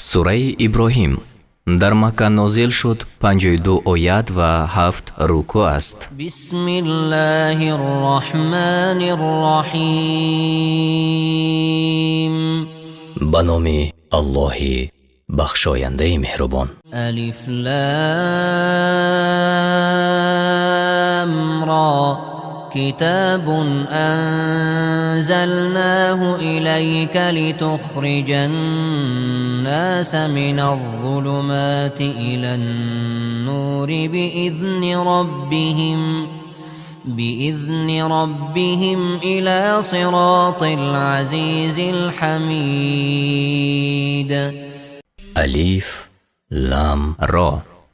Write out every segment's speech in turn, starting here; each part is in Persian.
Сураи Иброҳим дар Макка нозил шуд, 52 оят ва 7 рукӯъ аст. بسم الله الرحمن الرحيم. Ба номи Аллоҳи бахшояндаи меҳрубон. ألف لام را، كتاب أنزلناه إليك لتخرج الناس من الظلمات إلى النور بإذن ربهم إلى صراط العزيز الحميد. Алиф, Лам, Ро.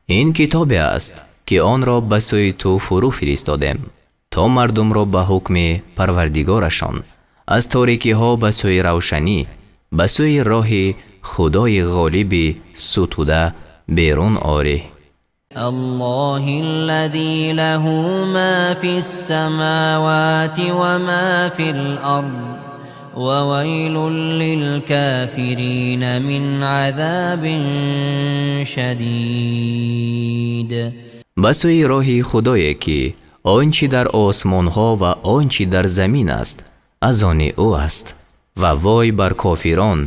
Ин китобе аст, ки онро ба сӯи ту фурӯ фиристодем, то мардумро ба ҳукми Парвардигорашон аз торикиҳо ба сӯи равшанӣ, ба сӯи роҳи Худои ғолиби сутуда берун орӣ. الله الذي له ما في السماوات وما في الأرض، وويل للكافرين من عذاب شديد. Ба сӯи роҳи Худое, ки он чӣ дар осмонҳо ва он чӣ дар замин аст, аз они ӯ аст, ва вой бар кофирон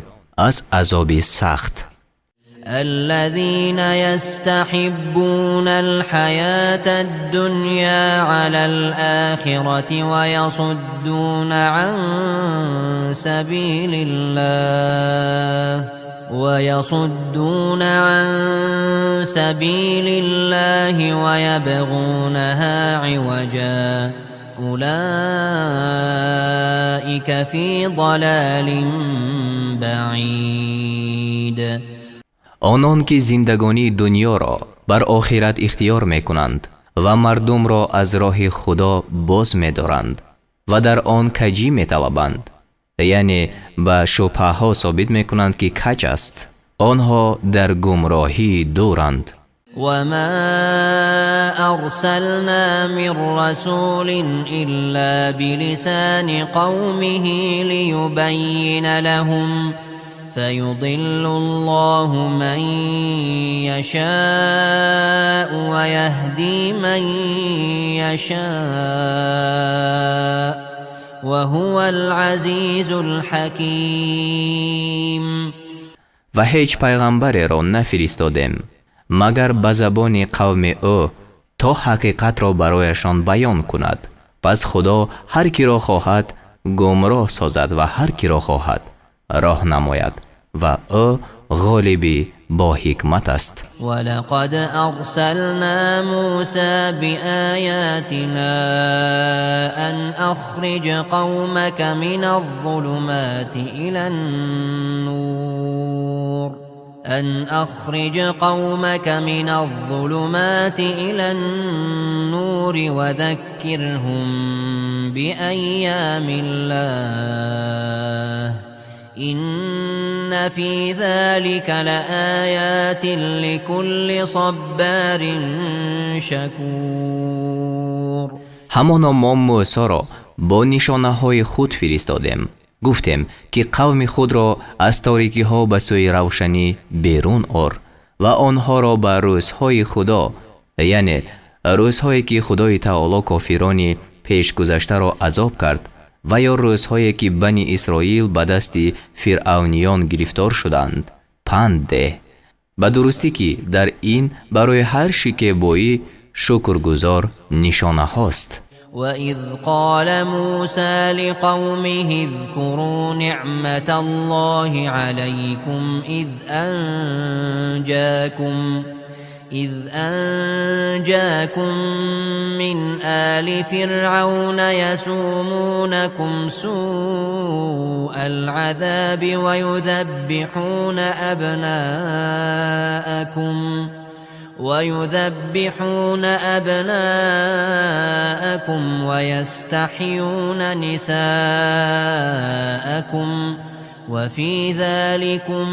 аз азоби сахт. الذين يستحبون الحياة الدنيا على الآخرة ويصدون عن سبيل الله ويبغونها عوجا، أولئك في ضلال بعيد. Онон ки зиндагонии дуньёро бар охират ихтиёр мекунанд ва мардумро аз роҳи Худо боз медоранд ва дар он каҷӣ металабанд, яъне ба шубҳаҳо собит мекунанд, ки каҷ аст, онҳо дар гумроҳии дуранд. وما أرسلنا من رسول إلا بلسان قومه ليبين لهم، فيضل الله من يشاء ويهدي من يشاء، وهو العزيز الحكيم. Ва ҳеҷ пайғамбареро нафиристодем, магар ба забони қавми ӯ, то ҳақиқатро барояшон баён кунад. Пас Худо ҳар киро хоҳад, гумроҳ созад ва ҳар киро хоҳад, роҳ намояд, ва ӯ ғолиби бо ҳикмат аст. ولقد أرسلنا موسى بآياتنا أن أخرج قومك من الظلمات إلى النور أن أخرج قومك من الظلمات إلى النور وذكرهم بأيام الله، إن في ذلك لآيات لكل صبار شكور. Ҳамоно мо Мӯсоро бо нишонаҳои худ фиристодем. Гуфтем, ки қавми худро аз торикиҳо ба сӯи равшанӣ берун ор ва онҳоро ба рӯзҳои Худо, яъне рӯзҳое ки Худои Таоло кофирони пешгузаштаро азоб кард ва ё рӯзҳое ки Бани Исроил ба дасти фиръавниён гирифтор шуданд, панд деҳ. Ба дурустӣ ки дар ин барои ҳар шикебоӣ шукргузор нишонаҳост. وإذ قال موسى لقومه اذكروا نعمة الله عليكم إذ أنجاكم من آل فرعون يسومونكم سوء العذاب ويذبحون أبناءكم ويستحيون نساءكم، وفي ذلكم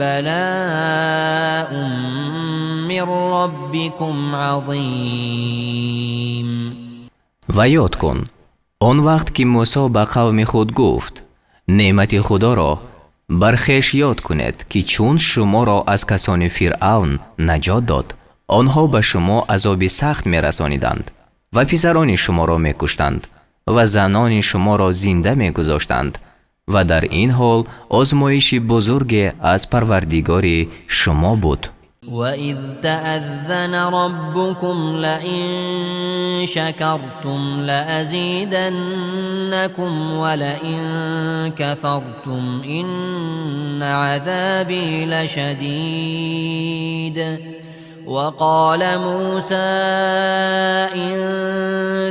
بلاء من ربكم عظيم. Ва ёд кун он вақт, ки Мӯсо ба қавми худ гуфт: неъмати Худоро Бар хеш ёд кунед, ки чун шуморо аз касони Фиръавн наҷот дод, онҳо ба шумо азоби сахт мерасониданд ва писарони шуморо мекуштанд ва занони шуморо зинда мегузоштанд ва дар ин ҳол озмоиши бузурге аз Парвардигори шумо буд. وَإِذْ تَأَذَّنَ رَبُّكُمْ لَئِن شَكَرْتُمْ لَأَزِيدَنَّكُمْ وَلَئِن كَفَرْتُمْ إِنَّ عَذَابِي لَشَدِيدٌ. وقال موسى إن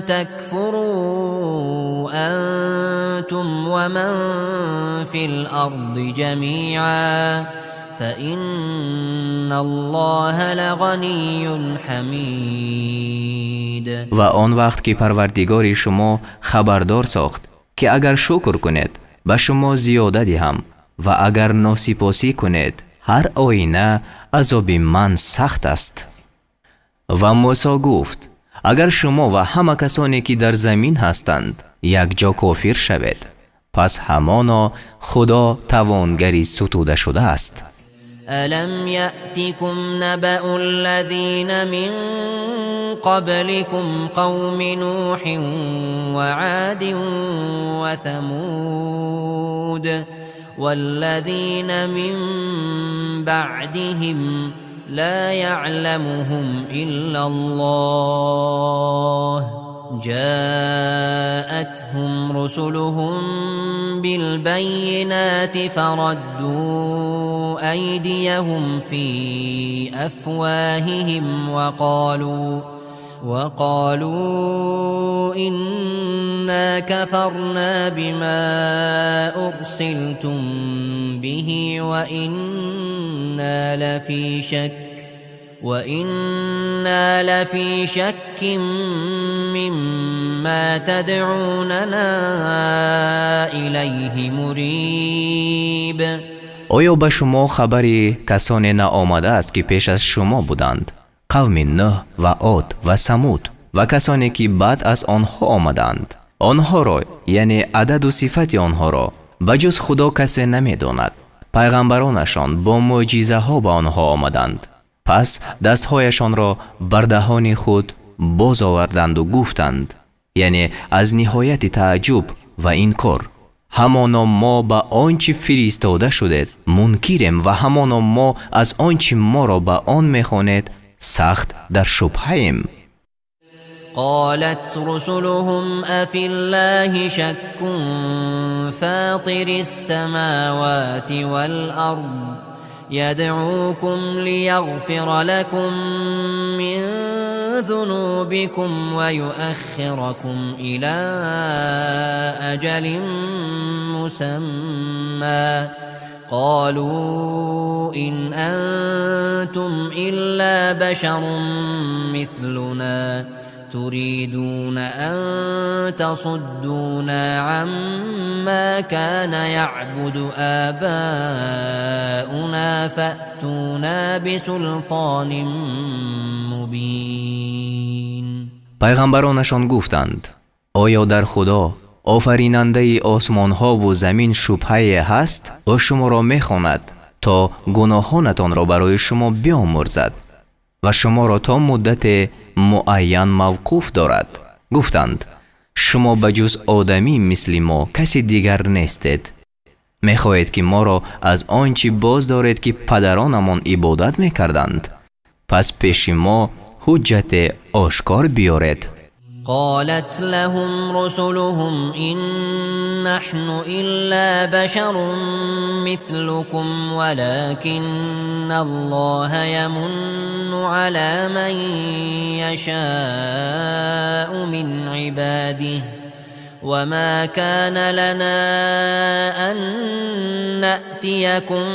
تكفروا أنتم ومن في الأرض جميعا فإن الله لغني حمید. و آن وقت که پروردگار شما خبردار ساخت که اگر شکر کنید به شما زیاده دهم و اگر ناسپاسی کنید هر آینه عذاب من سخت است. و موسی گفت اگر شما و همه کسانی که در زمین هستند یک جا کافر شوید، پس همانا خدا توانگری ستوده شده است. الم یأتکم نبأ الذین من قبلکم قوم نوح وعاد وثمود والذین من بعدهم لا يعلمهم إلا الله جاءتهم رسلهم بالبينات فردوا أيديهم في أفواههم وقالوا إنا كفرنا بما أرسلتم به وإنا لفي شك مما تدعوننا إليه مريب. آیا به شما خبری کسانی نآمده است که پیش از شما بودند؟ قوم نوح و عاد و ثمود و کسانی که بعد از آنها آمدند. آنها را، یعنی عدد و صفت آنها را، بجز خدا کسی نمیداند. پیغمبرانشان با معجزه ها به آنها آمدند. پس دستهایشان را بر دهان خود باز آوردند و گفتند، یعنی از نهایت تعجب و انکار، همانا ما به آنچه فرستاده شدید منکریم و همانا ما از آنچه ما را به آن میخوانید سخت در شبهه‌ایم. قالت رسلهم أفي الله شك فاطر السماوات والأرض يدعوكم ليغفر لكم من ذنوبكم ويؤخركم إلى أجل مسمى قالوا إن أنتم إلا بشر مثلنا تريدون أن تصدونا عما كان يعبد آباؤنا فأتونا بسلطان مبين. پیغمبرانشان گفتند آیا در خدا آفریننده آسمان ها و زمین شبهه هست؟ او شما را میخواند تا گناهانتان را برای شما بیامرزد و شما را تا مدت معین موقوف دارد. گفتند شما به جز آدمی مثل ما کسی دیگر نیستید. میخواهید که ما را از آنچه باز دارید که پدرانمان عبادت میکردند؟ پس پیش ما حجت آشکار بیارید. قالت لهم رسلهم إن نحن إلا بشر مثلكم ولكن الله يمن على من يشاء من عباده وما كان لنا أن نأتيكم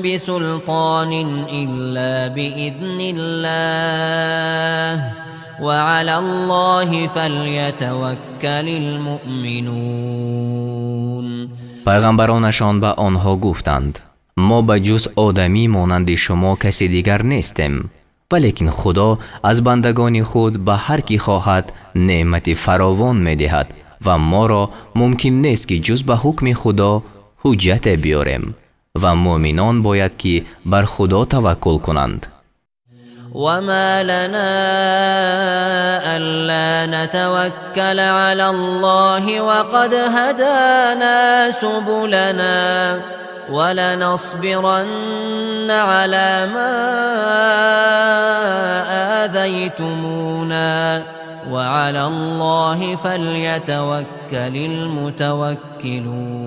بسلطان إلا بإذن الله وعلى الله فليتوكل المؤمنون. پیغمبرانشان به آنها گفتند ما به جز آدمی مانند شما کسی دیگر نیستیم، ولیکن خدا از بندگان خود به هر کی خواهد نعمت فراوان میدهد و ما را ممکن نیست که جز به حکم خدا حجت بیاریم و مؤمنان باید که بر خدا توکل کنند. وما لنا ألا نتوكل على الله وقد هدانا سبلنا ولنصبرن على ما آذيتمونا وعلى الله فليتوكل المتوكلون.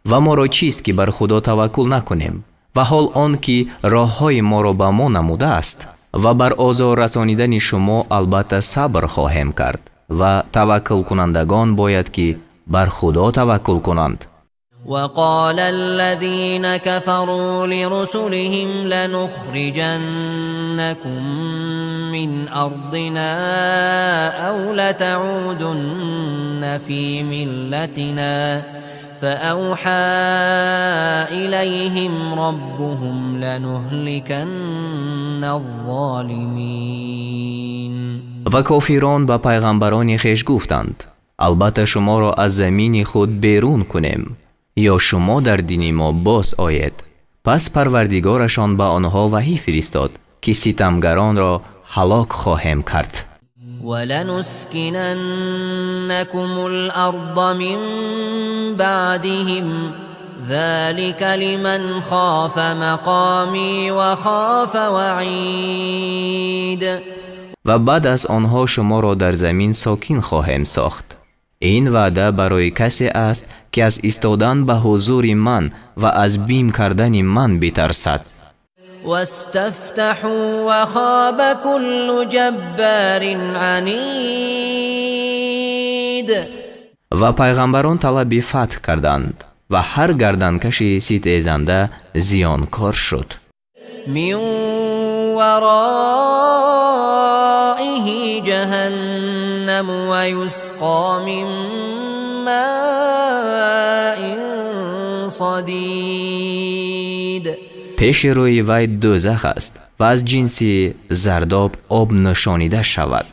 و ما را چیست که بر خدا توکل نکنیم و حال آن که راههای ما را به ما نموده است و بر آزار رسانیدن شما البته صبر خواهیم کرد و توکل کنندگان باید که بر خدا توکل کنند. وقال الذين كفروا لرسلهم لنخرجنكم من أرضنا أو لتعودن في ملتنا فأوحى إليهم ربهم لنهلكن الظالمين. و کافران به پیغمبران خویش گفتند البته شما را از زمین خود بیرون کنیم یا شما در دین ما باز آید. پس پروردگارشان به آنها وحی فرستاد که ستمگران را هلاک خواهیم کرد. ولنسكننكم الأرض من بعدهم ذلك لمن خاف مقامي وخاف وعید. و بعد از آنها شما را در زمین ساکن خواهیم ساخت. این وعده برای کسی است که از ایستادن به حضور من و از بیم کردن من بترسد. واستفتحوا وخاب كل جبار عنید. و پیغمبران طلب فتح کردند و هر گردنکش ستیزنده زیانکار شد. من ورائه جهنم ويسقى من ماء صدید. پیش روی وی دوزخ است و از جنس زرداب آب نشانیده شود.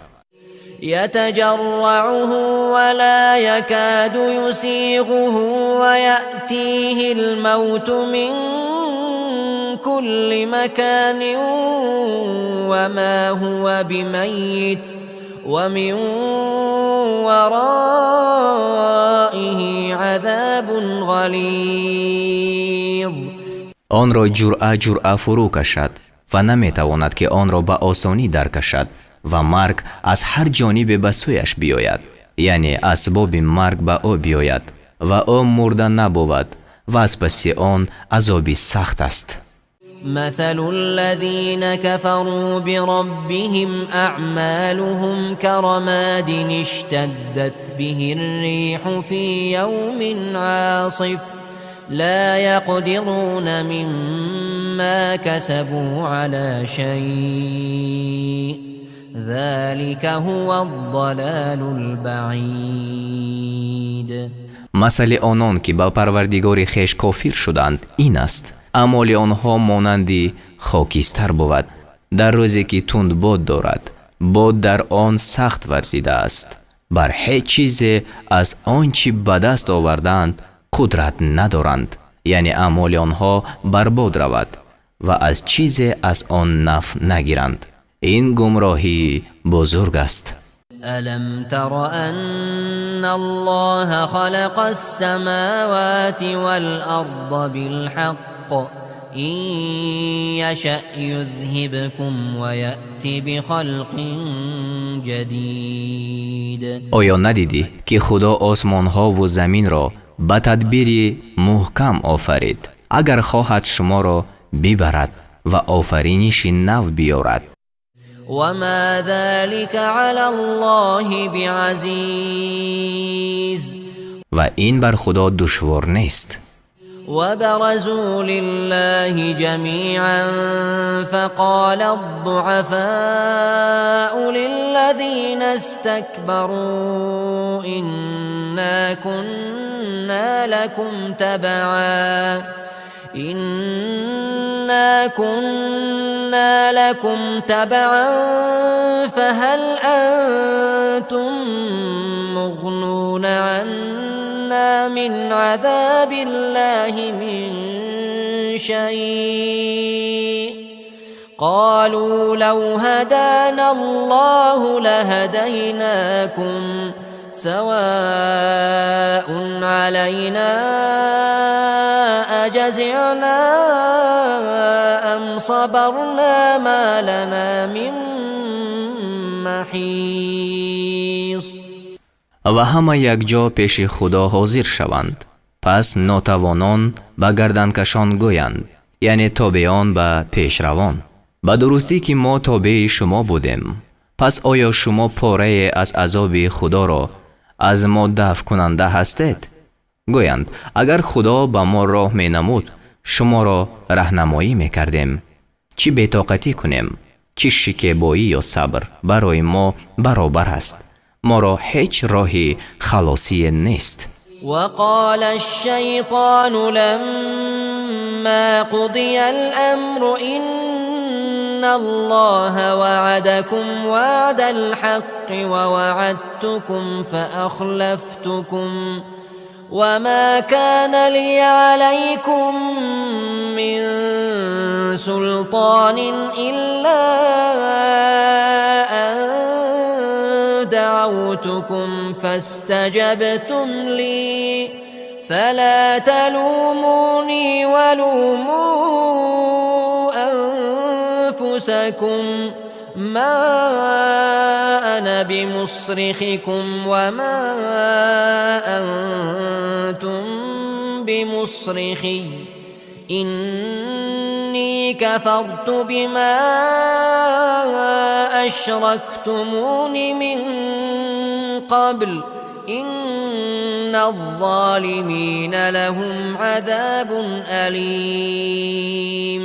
يتجرعه ولا يكاد يسيغه ويأتيه الموت من كل مكان وما هو بميت ومن ورائه عذاب غليظ. آن را جرعه جرعه فرو کشد و نمیتواند که آن را به آسانی درکشد و مرگ از هر جانب به سویش بیاید، یعنی اسباب مرگ به او بیاید و او مرده نبود و از پس آن عذاب سخت است. مثل الذين كفروا بربهم أعمالهم كرماد اشتدت به الريح في يوم عاصف لا يقدرون مما كسبوا على شيء ذلك هو الضلال البعيد. مثل آنان که به پروردگار خویش کافر شدند این است: اعمال آنها مانند خاکستر بود در روزی که تند باد دارد، باد در آن سخت ورزیده است، بر هیچ چیز از آنچه به دست آوردند قدرت ندارند، یعنی اعمال آنها برباد رود و از چیز از آن نفع نگیرند. این گمراهی بزرگ است. ألم تر أن الله خلق السماوات والأرض بالحق إن يشأ يذهبكم ويأت بخلق جديد. آیا ندیدی که خدا آسمان ها و زمین را به تدبیر محکم آفرید؟ اگر خواهد شما را ببرد و آفرینش نو بیارد. وما ذلك على الله بعزيز. و این بر خدا دشوار نیست. وبرزوا لله جميعا فقال الضعفاء للذين استكبروا إنا كنا لكم تبعا فهل أنتم مغنون عنا لنا من عذاب الله من شيء قالوا لو هدانا الله لهديناكم سواء علينا أجزعنا أم صبرنا ما لنا من محیص. و همه یک جا پیش خدا حاضر شوند. پس ناتوانان به گردنکشان گویند، یعنی تابعان به پیشروان: به درستی که ما تابع شما بودیم، پس آیا شما پاره از عذاب خدا را از ما دفع کننده هستید؟ گویند: اگر خدا به ما راه می نمود، شما را راهنمایی می کردیم. چی بی‌طاقتی کنیم، چی شکیبایی یا صبر، برای ما برابر است. ما را هیچ راهی خلاصی نیست. وقال الشیطان لما قضی الامر إن الله وعدكم وعد الحق ووعدتكم فأخلفتكم وما كان لي عليكم من سلطان إلا أن دعوتكم فاستجبتم لي فلا تلوموني ولوموا أنفسكم ما أنا بمصرخكم وما أنتم بمصرخي إني كفرت بما أشركتمون من قبل إن الظالمين لهم عذاب أليم.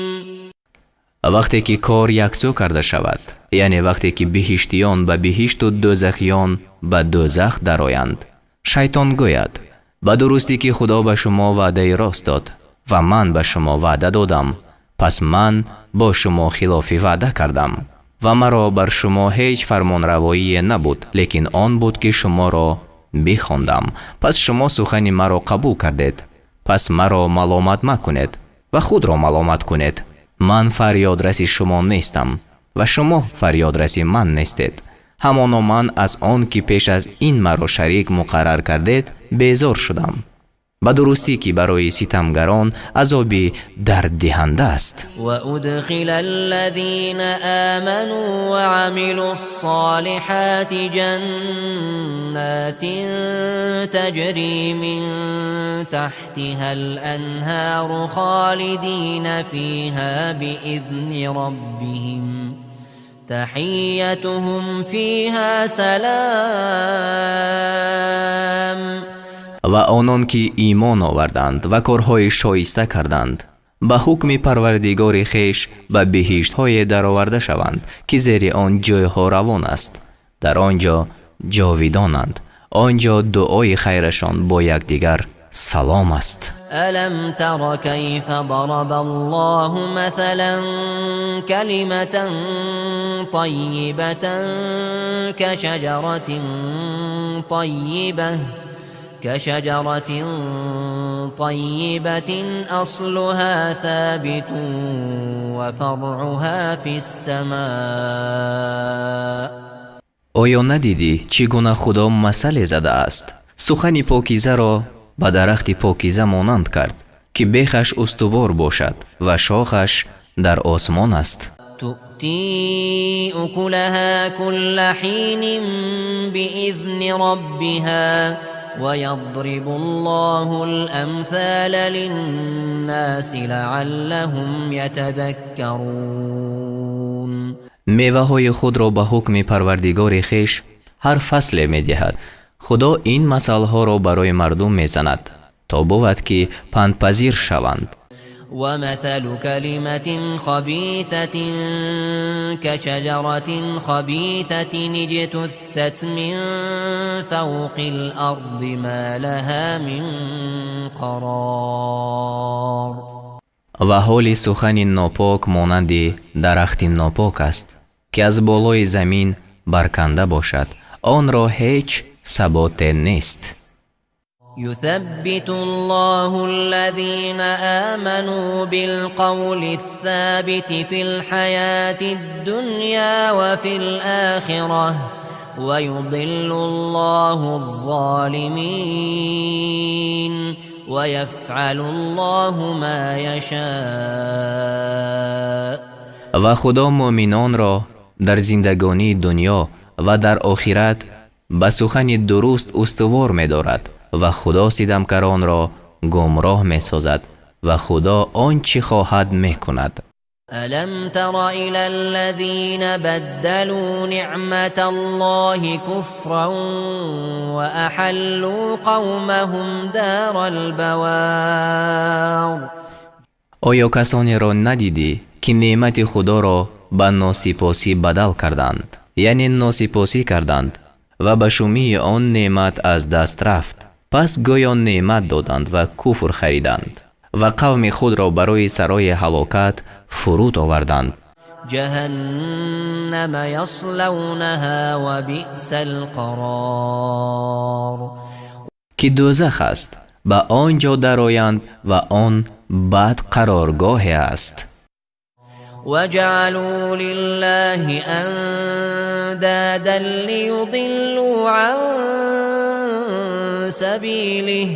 وقتی که کار یکسو کرده شود، یعنی وقتی که بهشتیان به بهشت و دوزخیان به دوزخ درآیند، شیطان گوید: به درستی که خدا به شما وعده راست داد و من به شما وعده دادم، پس من با شما خلاف وعده کردم و مرا بر شما هیچ فرمانروایی نبود، لیکن آن بود که شما را بخواندم، پس شما سخن مرا قبول کردید. پس مرا ملامت مکنید و خود را ملامت کنید. من فریادرس شما نیستم و شما فریادرس من نیستید. همانا من از آن که پیش از این مرا شریک مقرر کردید بیزار شدم. به درستی که برای ستمگران عذابی درددهنده است. و ادخل الذین آمنوا وعملوا الصالحات جنات تجری من تحتها الانهار خالدین فیها بإذن ربهم تحیتهم فیها سلام. و آنان که ایمان آوردند و کارهای شایسته کردند، به حکم پروردگار خویش به بهشت‌های درآورده شوند که زیر آن جویها روان است. در آنجا جاویدانند. آنجا دعای خیرشان با یکدیگر سلام است. الم تر کیف ضرب الله مثلا کلمة طیبة كشجرة طيبة أصلها ثابت وفرعها في السماء. آیا ندیدی چگونه خدا مثل زده است؟ سخن پاکیزه را به درخت پاکیزه مانند کرد که بیخش استوار باشد و شاخش در آسمان است. تؤتی أکلها كل حین بإذن ربها ويضرب الله الأمثال للناس لعلهم يتذكرون. میوه های خود را به حکم پروردگار خویش هر فصل می دهد. خدا این مثل ها را برای مردم می زند تا بود که پندپذیر شوند. ومثل كلمة خبيثة كشجرة خبيثة اجتثت من فوق الأرض ما لها من قرار. و حال سخن ناپاک مانند درخت ناپاک است که از بالای زمین برکنده باشد، آن را هیچ ثبات نیست. يثبت الله الذين آمنوا بالقول الثابت في الحياة الدنيا وفي الآخرة ويضل الله الظالمين ويفعل الله ما يشاء. و خدا مؤمنان را در زندگانی دنیا و در آخرت به سخن درست استوار می‌دارد و خدا ستمکاران را گمراه می‌سازد و خدا آنچه خواهد می‌کند. ألم تر إلى الذين بدلوا نعمة الله كفرا وأحلوا قومهم دار البوار. آیا کسانی را ندیدی که نعمت خدا را به ناسپاسی بدل کردند، یعنی ناسپاسی کردند و به شومی آن نعمت از دست رفت، پس گویا نعمت دادند و کفر خریدند و قوم خود را برای سرای هلاکت فرود آوردند. جهنم یصلونها و بئس القرار. که دوزخ است، به آنجا درآیند و آن بد قرارگاه است. وجعلوا لله اندادا لیضلوا عن سبیله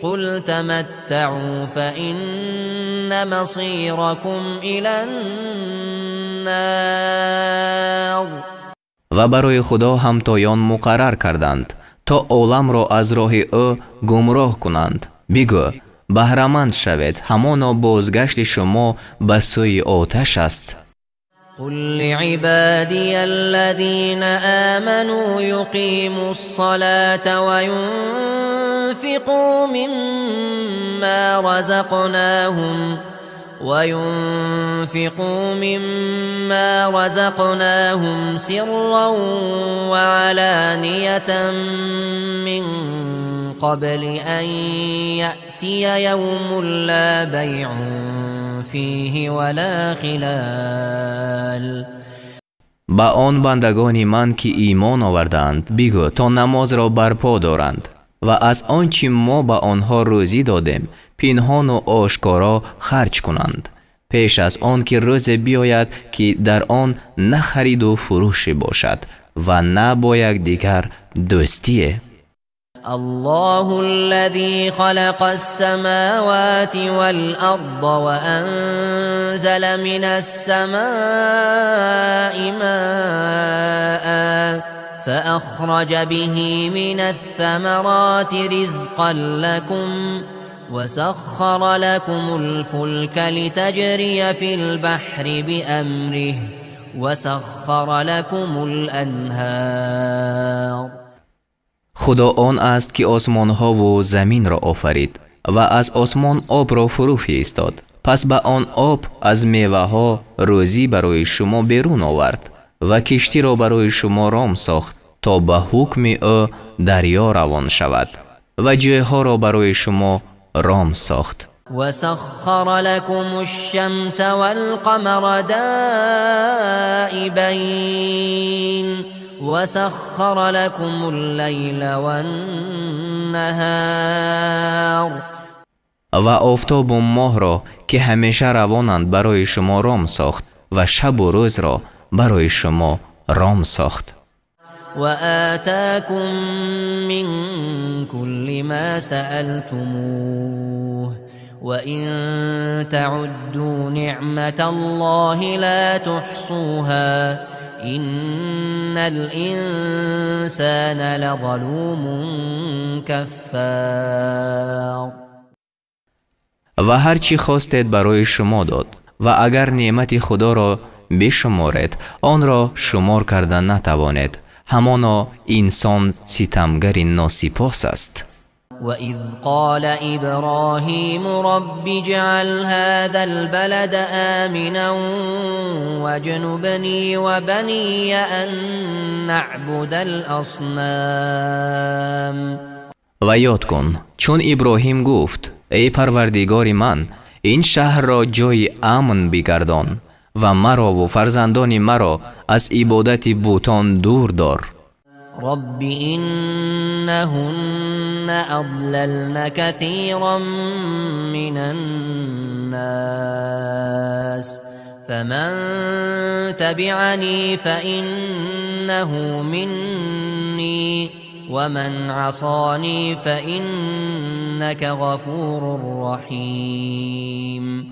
قل تمتعوا فإن مصيركم إلى النار. و برای خدا همتایان مقرر کردند تا عالم را از راه او گمراه کنند. بگو بهره‌مند شوید، همانا بازگشت شما به سوی آتش است. قل لعبادي الذين آمنوا يقيموا الصلاة وينفقوا مما رزقناهم سرا وعلانية من قبل أن يأتي يوم لا بيع فيه ولا خلال. به آن بندگان من که ایمان آوردند بگو تا نماز را برپا دارند و از آنچه ما به آنها روزی دادیم پنهان و آشکارا خرج کنند، پیش از آن که روز بیاید که در آن نه خرید و فروش باشد و نه با یکدیگر دوستیه. الله الذي خلق السماوات والأرض وأنزل من السماء ماء فأخرج به من الثمرات رزقا لكم وسخر لكم الفلك لتجري في البحر بأمره وسخر لكم الأنهار. خدا آن است که آسمانها و زمین را آفرید و از آسمان آب را فرو فرستاد، پس به آن آب از میوه‌ها روزی برای شما بیرون آورد و کشتی را برای شما رام ساخت تا به حکم او دریا روان شود و جویها را برای شما رام ساخت. وسخر لكم الشمس والقمر دائبين وسخر لكم الليل والنهار. و آفتاب و ماه را که همیشه روانند برای شما رام ساخت و شب و روز را برای شما رام ساخت. وآتاكم من كل ما سألتموه وإن تعدوا نعمة الله لا تحصوها إن الإنسان لظلوم كفار. و هر چی خواستید برای شما داد و اگر نعمت خدا را بشمارید آن را شمار کرده نتوانید، همانا انسان ستمگر ناسپاس است. وإذ قال إبراهيم رب اجعل هذا البلد آمنا واجنبني وبني أن نعبد الأصنام. و یاد کن چون ابراهیم گفت ای پروردگار من، این شهر را جای امن بگردان و مرا و فرزندان مرا از عبادت بتان دور دار. رب إنهن أضللن كثيرا من الناس فمن تبعني فإنه مني ومن عصاني فإنك غفور رحيم.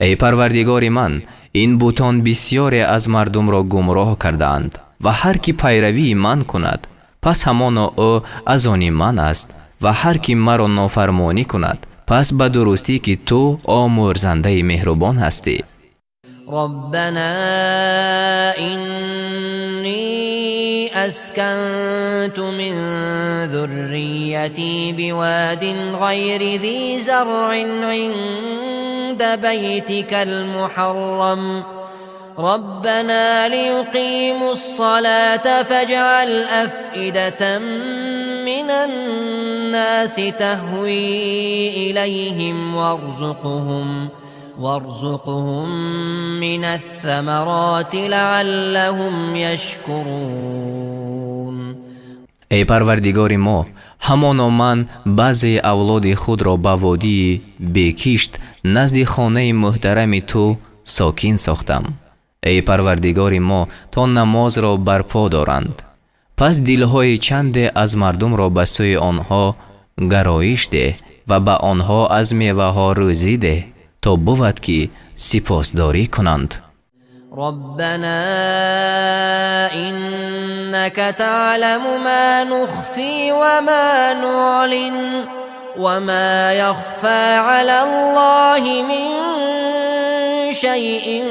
ای پروردگار من، این بتان بسیاری از مردم را گمراه کردند و هر کی پیروی من کند پس همانا او از آن من است و هر کی مرا نافرمانی کند پس به درستی که تو آمرزنده مهربان هستی. ربنا إني أسكنت من ذريتي بواد غير ذي زرع عند بيتك المحرم ربنا ليقيموا الصلاة فاجعل أفئدة من الناس تهوي إليهم وارزقهم من الثمرات لعلهم يشكرون. ای پروردگار ما، همانا من بعضی اولاد خود را به وادی بیکشت نزد خانه محترم تو ساکن ساختم. ای پروردگار ما، تا نماز را برپا دارند. پس دلهای چند از مردم را به سوی آنها گرایش ده و به آنها از میوه ها روزی ده تا بود که سپاسداری کنند. ربنا إنك تعلم ما نخفي وما نعلن وما يخفى على الله من شيء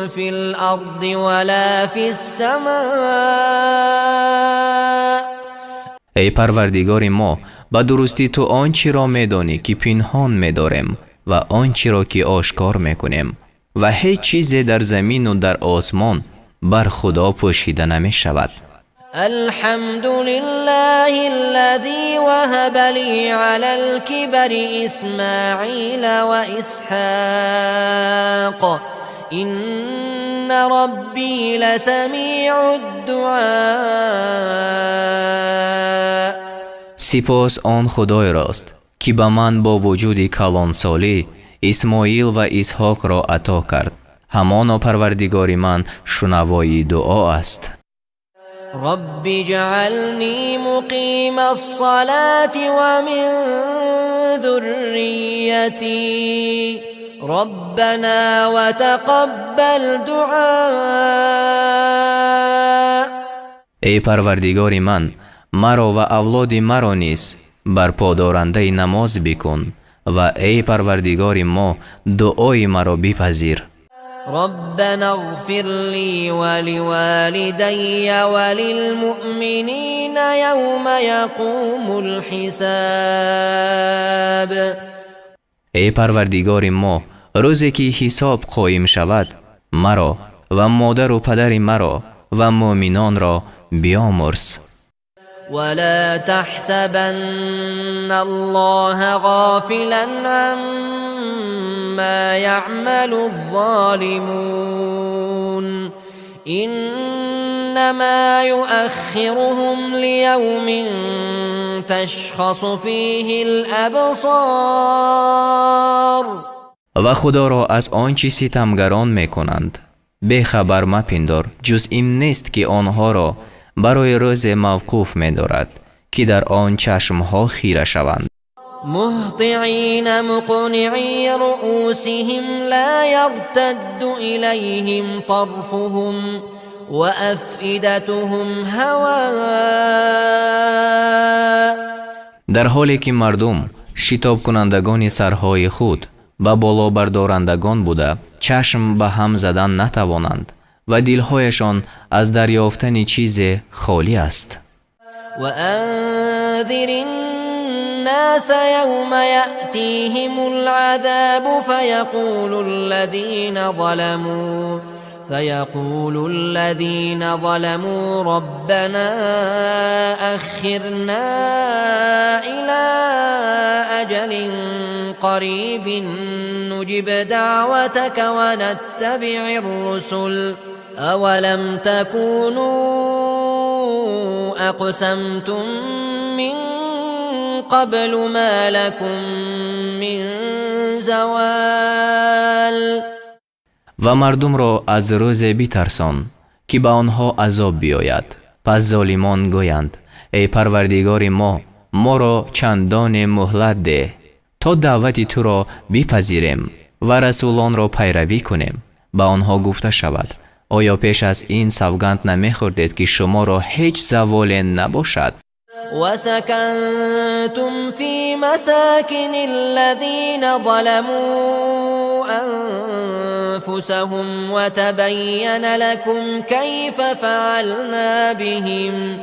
في الأرض ولا في السماء. ای پروردگار ما، به درستی تو آنچه را میدانی که پنهان میداریم و آنچه را که آشکار میکنیم و هیچ چیزی در زمین و در آسمان بر خدا پوشیده نمی شود. الحمد لله الذي وهب لي على الكبر إسماعيل وإسحاق إن ربي لسميع الدعاء. سپاس آن خدای راست که به من با وجود کلانسالی اسماعیل و اسحاق را عطا کرد. همانا پروردگار من شنوای دعا است. رب اجعلني مقيم الصلاة ومن ذريتي ربنا وتقبل دعاء. ای پروردگار من، مرا و اولاد مرا نیز برپادارنده نماز بکن و ای پروردگار ما دعای مرا بپذیر. ربنا اغفر لي ولوالدي وللمؤمنين يوم يقوم الحساب. ای پروردگار ما، روزی که حساب قایم شود مرا و مادر و پدر مرا و مؤمنان را بیامرز. ولا تحسبن الله غافلا عما يعمل الظالمون إنما يؤخرهم ليوم تشخص فيه الأبصار. و خدا را از آنچه ستمگران میکنند بیخبر مپندار، جز این نیست که آنها را برای روز موقوف می‌دارد که در آن چشمها خیره شوند. مهطعین مقنعی رؤوسهم لا یرتد إلیهم طرفهم وأفئدتهم هواء. در حالی که مردم شتاب کنندگان سرهای خود به بالا بردارندگان بوده چشم به هم زدن نتوانند و دلهایشان از دریافتن چیز خالی است. وأنذر الناس يوم يأتيهم العذاب فيقول الذين ظلموا ربنا أخرنا إلى أجل قريب نجب دعوتك ونتبع الرسل أولم تكونوا أقسمتم من قبل ما لكم من زوال. Ва мардумро аз рӯзе битарсон, ки ба онҳо азоб биёяд. Пас золимон гӯянд: эй Парвардигори мо, моро чандоне муҳлат деҳ, то даъвати туро бипазирем ва расулонро пайравӣ кунем. Ба онҳо гуфта шавад: оё пеш аз ин савганд намехӯрдед, ки шуморо ҳеҷ заволе набошад? وسكنتم في مساكن الذين ظلموا أنفسهم وتبين لكم كيف فعلنا بهم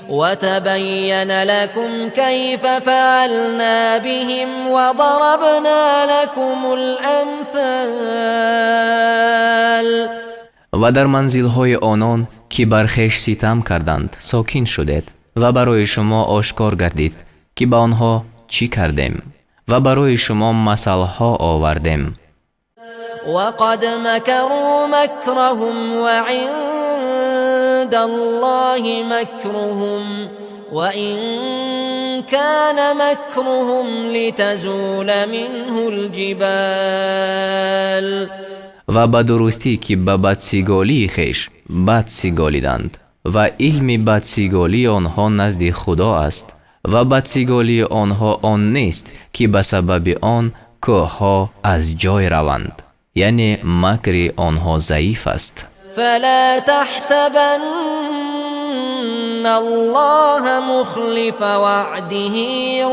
وتبين لكم كيف فعلنا بهم وضربنا لكم الأمثال. Ва дар манзилҳои онон, ки бар хеш ситам карданд, сокин шудед ва барои шумо ошкор гардид, ки ба онҳо чӣ кардем ва барои шумо масалҳо овардем. وقد مكروا مكرهم وعند الله مكرهم وإن كان مكرهم لتزول منه الجبال. Ва ба дурустӣ, ки ба бадсиголии хеш бадсиголиданд ва илми бадсиголии онҳо назди Худо аст ва бадсиголии онҳо он нест, ки ба сабаби он кӯҳҳо аз ҷой раванд, яъне макри онҳо заиф аст. فلا تحسبن الله مخلف وعده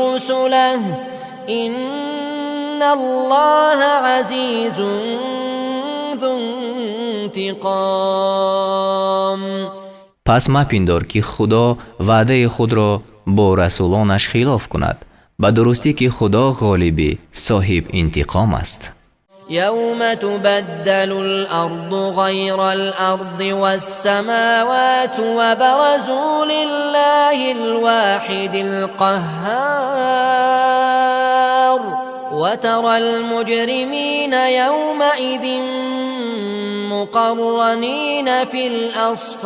رسله إن الله عزيز ذو انتقام. Пас мапиндор, ки Худо ваъдаи худро бо расулонаш хилоф кунад. Ба дурустӣ, ки Худо ғолибӣ соҳиб интиқом аст. يوم تبدل الأرض غير الأرض والسماوات وبرزوا لله الواحد القهار وترى المجرمين يومئذ مقرنين في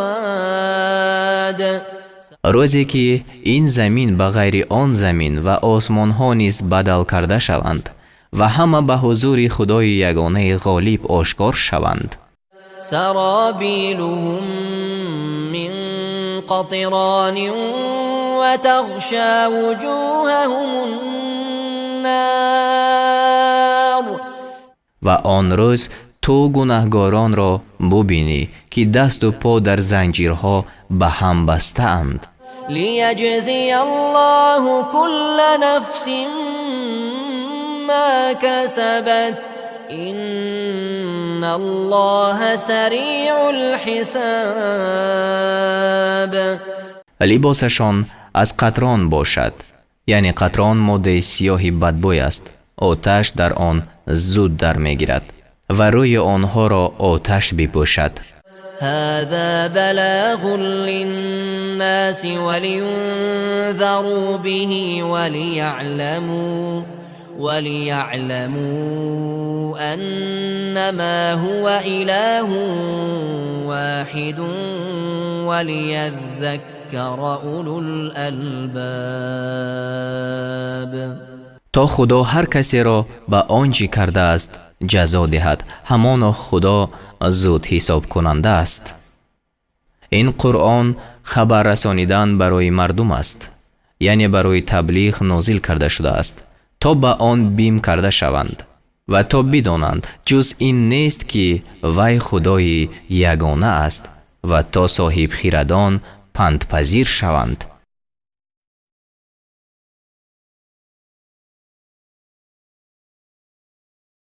الأصفاد. Рӯзе ки ин замин ба ғайри он замин ва осмонҳо низ бадал карда шаванд ва ҳама ба ҳузури Худои ягонаи ғолиб ошкор шаванд. سرابيلهم من قطران وتغشى وجوههم النار. Ва он рӯз ту гунаҳгоронро бубинӣ, ки дасту по дар занҷирҳо ба ҳам бастаанд. ليجزي الله كل نفس ما كسبت إن الله سريع الحساب. Либосашон аз қатрон бошад, яъне қатрон моддаи сиёҳи бадбӯй аст, оташ дар он зуд дар мегирад ва рӯи онҳоро оташ бипӯшад. هذا بلاغ للناس ولينذروا به وليعلموا أنما هو إله واحد وليذكر أولو الألباب. То Худо ҳар касеро ба он чӣ кардааст ҷазо диҳад. Ҳамоно Худо зуд ҳисобкунанда аст. Ин Қуръон хабар расонидан барои мардум аст, яъне барои таблиғ нозил карда шудааст, то ба он бим карда шаванд ва то бидонанд, ҷуз ин нест, ки вай Худои ягона аст, ва то соҳибхирадон пандпазир шаванд.